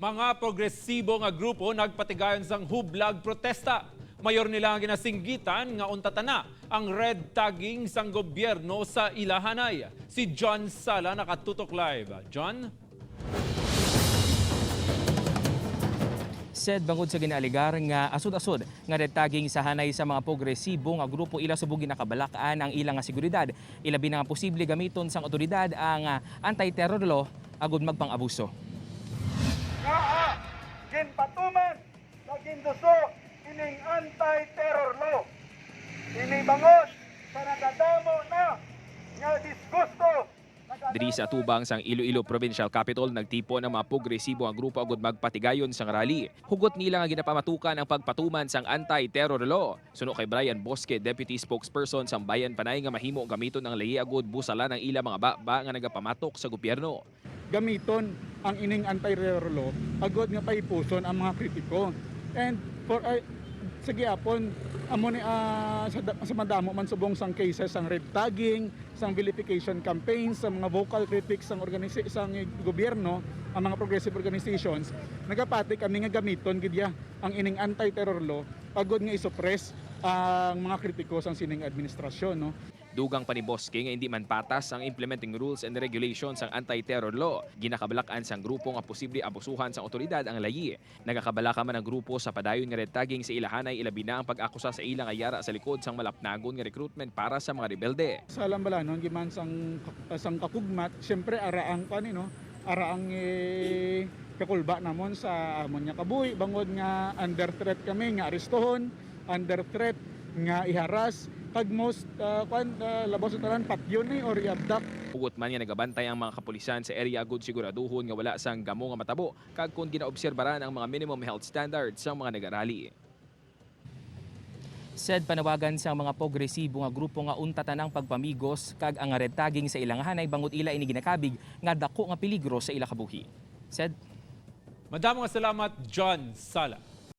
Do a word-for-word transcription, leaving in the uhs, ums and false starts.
Mga progresibo nga grupo nagpatigayon sang hublag protesta. Mayor nila nga ginasinggitan nga untatan na ang red tagging sang gobyerno sa ilahanay. Si John Sala nakatutok live. John? Said bangod sa ginaaligar nga asod-asod nga red tagging sa hanay sa mga progresibo nga grupo, ila subong ginakabalak-an ang ila nga seguridad, ilabi na nga posible gamiton sang awtoridad ang, ah, anti-terror law agud magpang-abuso. Ngaa ginpatuman sa Ginduso ining anti-terror law? Ini bangod sa nagadamo na nga disgusto. Diri sa atubang sang Iloilo Provincial Capitol, nagtipon ang mga progresibo nga grupo agud magpatigayon sang rally. Hugot nila nga ginapamatukan ang pagpatuman sang anti-terror law. Suno kay Brian Bosque, Deputy Spokesperson sang Bayan Panay, nga mahimo gamiton ang layi agud busalan ang ila mga baba nga nagapamatok sa gobyerno. Gamiton ang ining anti-terror law agud nga pahipuson ang mga kritiko. And for, ah, sa gihapon, amo ni, ah, sa, da- sa madamo man subong sang cases sang red tagging, sang vilification campaigns, sa mga vocal critics sang organisi- sang gobyerno, ang mga progressive organizations, nagapati kami nga gamiton gid ya ang ining anti-terror law agud nga isuppress ang mga kritiko sang sining administrasyon, no? Dugang pa ni Bosque nga indi man patas ang implementing rules and regulations sang anti-terror law. Ginakabalak-an sang grupo nga posible abusuhan sang awtoridad ang layi. Nagakabalaka man ang grupo sa padayon nga red tagging sa ilahanay, ilabi na ang pag-akusa sa ila nga yara sa likod sang malapnagon nga recruitment para sa mga rebelde. Sa halambalanon, giman sang, sang kakugmat, siyempre ara ang kuan, no? Ara ang, eh, kakulba namon sa amon nga kabuhi, bangod nga under threat kami nga arestohon, under threat nga iharas, kag most, ah, kuan, ah, labaw sa tanan, patyon ni or i-abduct. Hugot man nga nagabantay ang mga kapulisan sa area agud siguraduhon nga wala sang gamo nga matabo, kag kon ginaobserbaran ang mga minimum health standards sang mga nagarally. Said panawagan sang mga progresibo nga grupo nga untatan ang pagpamigos kag ang red tagging sa ilang hanay, bangod ila ini ginakabig nga dako nga peligro sa ila kabuhi. Said, Madamo nga salamat, John Sala.